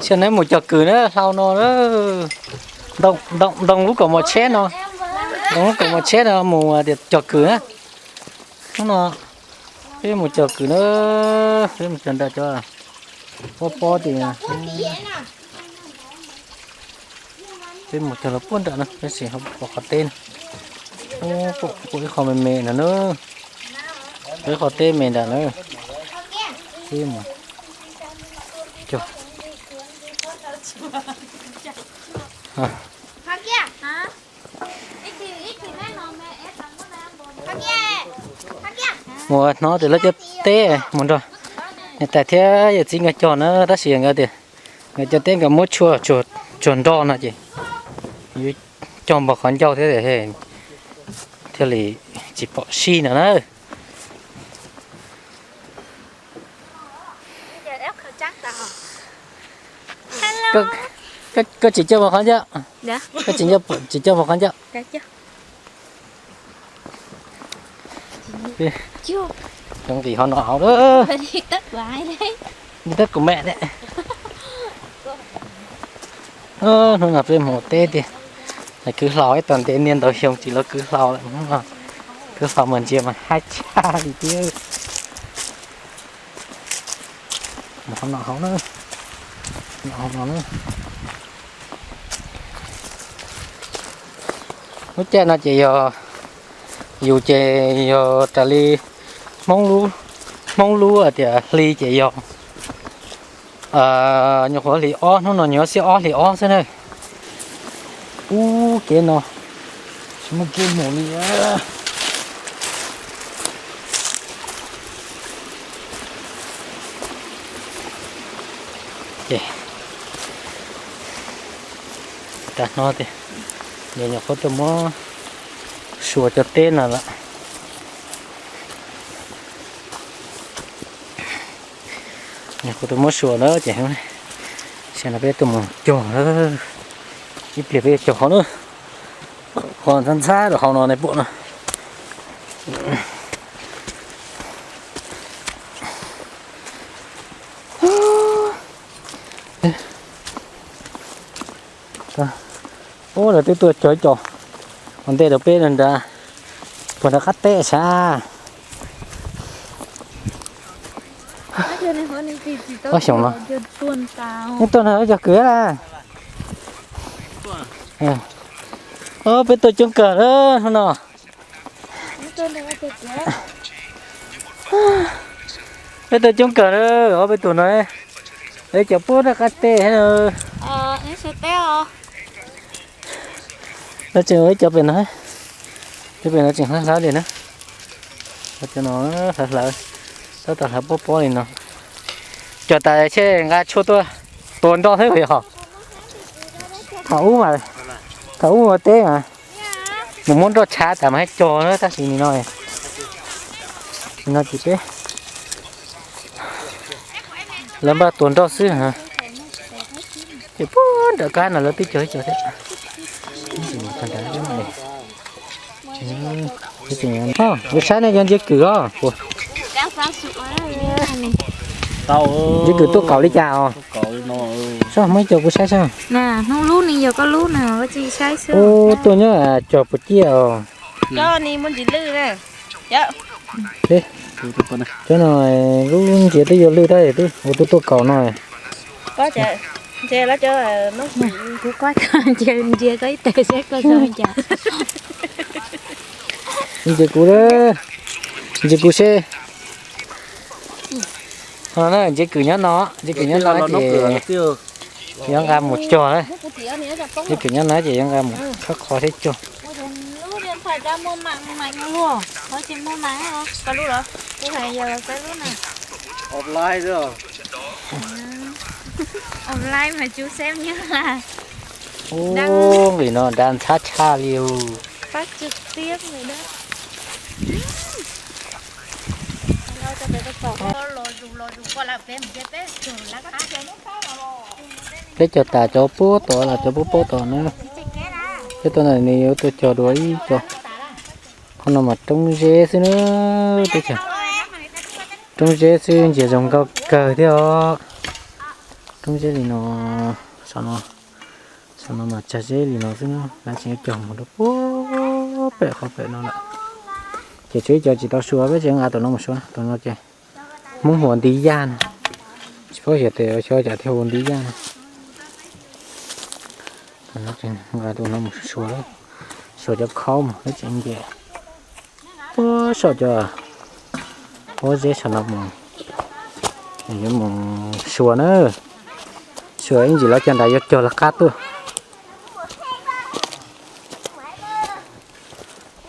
Tsiaj neb mus cog kws na, hlau no na. Ntoo, ntoo lub kaum mos tsheb no, ntoo lub kaum mos tsheb no mus tias cog kws na. Hnub no peb mus cog kws na, peb mus cog nram cov pob pob tim. Peb mus cog los puag nram no, peb sim pom qhov teb no. Pom ib qho me me ntawd na, pom ib qho teb me nram na. Peb mus cog. Mus hnov tias lawv cov teb mus nrog niam tais thiab yawm txiv nkawd cog na, tab sis nkawd tias nkawd cov teb nkawd muab tshuaj tsuag nroj no ces yuav cog npog qhov ncauj thiab, thiaj li tsis pom sij no na. Koj tsis coj npog qhov ncauj, koj tsis coj npog qhov ncauj. Cov nqis hauv no hauv lawm. Tab kuv me ne. Hnub no peb mus teb tiag, kwv hlau ib tog ntev niaj ntau xyoo tsis los kwv hlau lawm, kwv hlau mas ntsia mas haib tshaj li tiag. Hauv no hauv na, hauv no na. Lub caij no ces yog, yus ces yog raws li Hmoob lub, Hmoob lub tias hli ces yog nyuam qhuav hli ob, hnub no nyuam xiab ob hli ob xwb na. Ub, kev no tsis muaj kev mus li. Ces tag no tias nyuam qhuav tuaj muab suas cov teb no lawm. Nyuam qhuav tuaj muab suas na ces, xyoo no peb tuaj mus cog, ib pliag peb yuav cog qhov no, qhov ntxhab ntxhab rau hauv no nej pom no. Ub, lawv twb tuaj cog ib co ua ntej rau peb nrad, puag nram qab teb sav. Ob xyoos no, neb tuaj no cog kws na. Peb tuaj coob kawg hnub no. Peb tuaj coob kawg na, ob peb tug no. Peb cov puag nram qab teb. Lawv tseem ua ib co pem no, cov pem no tseem hlawv hlawv li na. Cov no hlawv hlawv, tab tom hlawv pob pob li no. Cog tas seb nqa tshuaj tuaj tua nroj xwb yog. Thaum ub, thaum ub ua teb mas mus muab nroj tshav tas mas hais cog na, tab sis nim no, nim no ces peb lawv npaj tua nroj xwb. Ces puag nram qab no lawv twb cog ib co thiab. Kuv saib nej cov ntsia kws os. Ntsia kws tuaj kaum li cas os? Saib muaj ib co kuv saib saib. Hnub lub ne yog koj lub na, tsis saib xwb. Ub, tuaj nyob cog puas ciaj os. Cov no lub ntsia twb yuav lwj tab twb ua tuaj tuaj kaum no. Kuv ntsia koj ib teg seb koj zoo li cas. Ntsia kuv, ntsia kuv seb. Ntsia kws nyob no, ntsia kws nyob no ces yuav nqa mus cog na. Ntsia kws nyob no ces yuav nqa mus khawb qhov thiab cog. Ub, nqis no dav ntxhab tshaj li os. Peb cog tas cov puag tod los cov puag puag tod na. Peb tuaj ntawm no yuav tuaj cog dua ib co. Qhov no mas roob zeb xwb na, teb chaws roob zeb xwb ntsia zoo nkauj kawg thiab os. Zeb li no, saum no, saum no mas tsag zeb li no xwb na, lawv tseem yuav cog mus rau puag pem qhov pem no lawm. Ces tshuav ib co tsis tau sua, peb tseem nqa tus no mus sua, tus no ces Hmoob hu ua nti yaj no, tsis paub xyov tias xyov cas thiaj hu ua nti yaj no. Nqa tus no mus sua, sua cov khaub mus peb tseem nce puag saum cov pob zeb saum no mus, yuav mus sua na. Sua ib ntsis lawv cog nrad yuav cog lawv qab tuaj.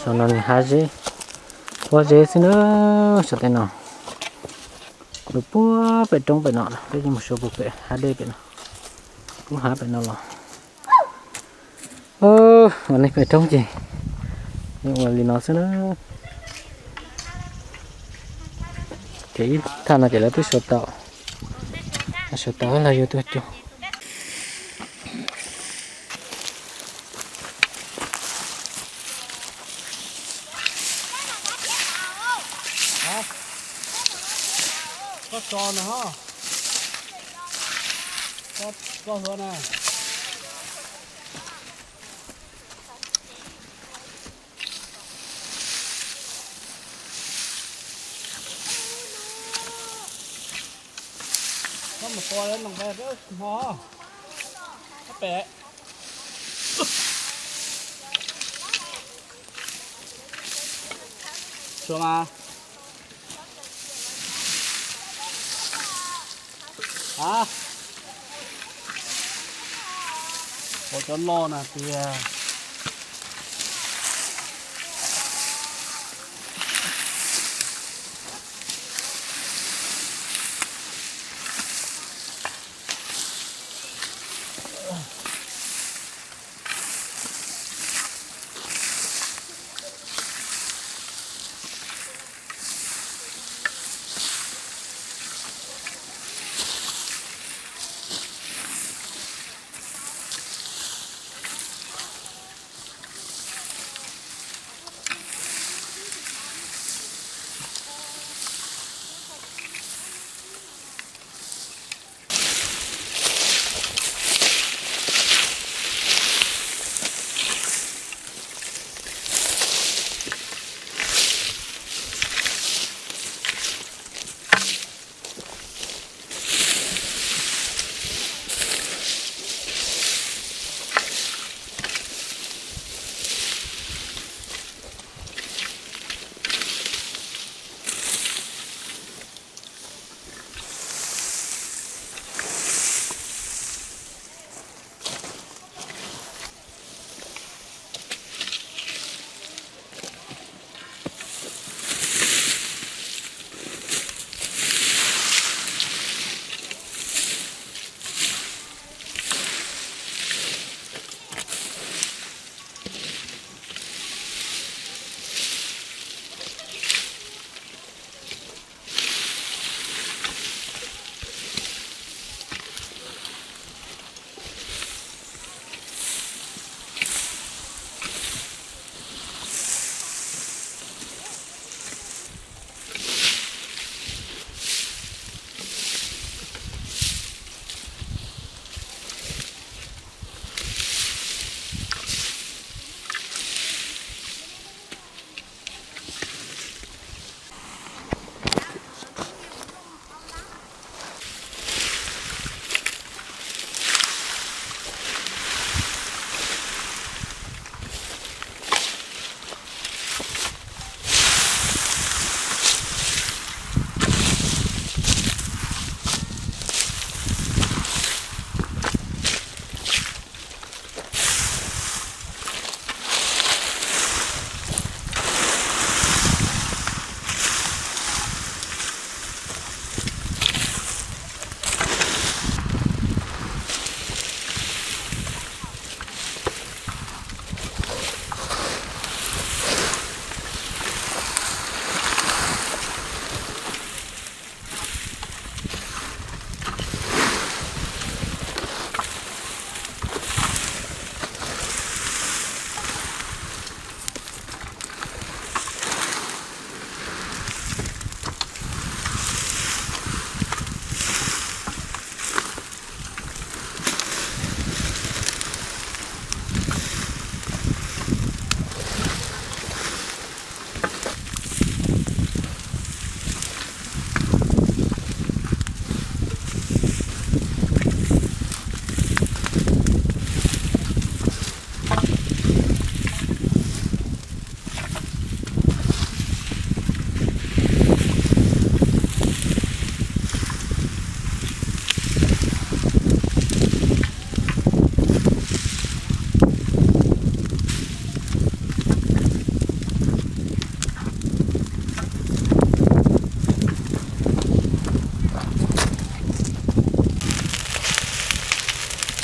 Saum no nws hav zeb, pob zeb xwb na, saum tej no. Lawv puag pem roob pem no, peb yeej mus sua puag pem hav dej pem no, lub hav pem no los. Ua nej pem roob ces yeej ua li no xwb na. Ces ib thaj no ces lawv twb sua tau, sua tau los yuav tuaj cog. Koj tso na ho. Koj hua na. Koj mus tua no peb hmo. Koj pem. Sua mas. A, ua cov loj na tiag.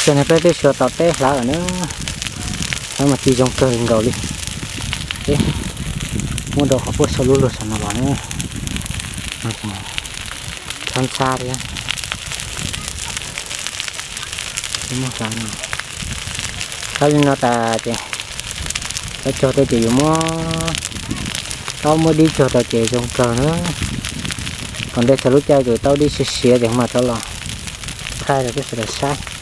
Cov niag peb peb suav tom teb hlawv na, hlawv mas ci zoo kawg li nkaus li. Peb muab rau qhov puag saum lub luag saum no los na, txhab ntxhab thiab. Hlawv li no tas ces, hlawv tsog tau ces yuav muab, tau muab dib tsog tau ces zoo kawg na. Tom ntej txog lub caij ces tau dib siav siav ces mam rov los thaij rau peb sawv daws saib.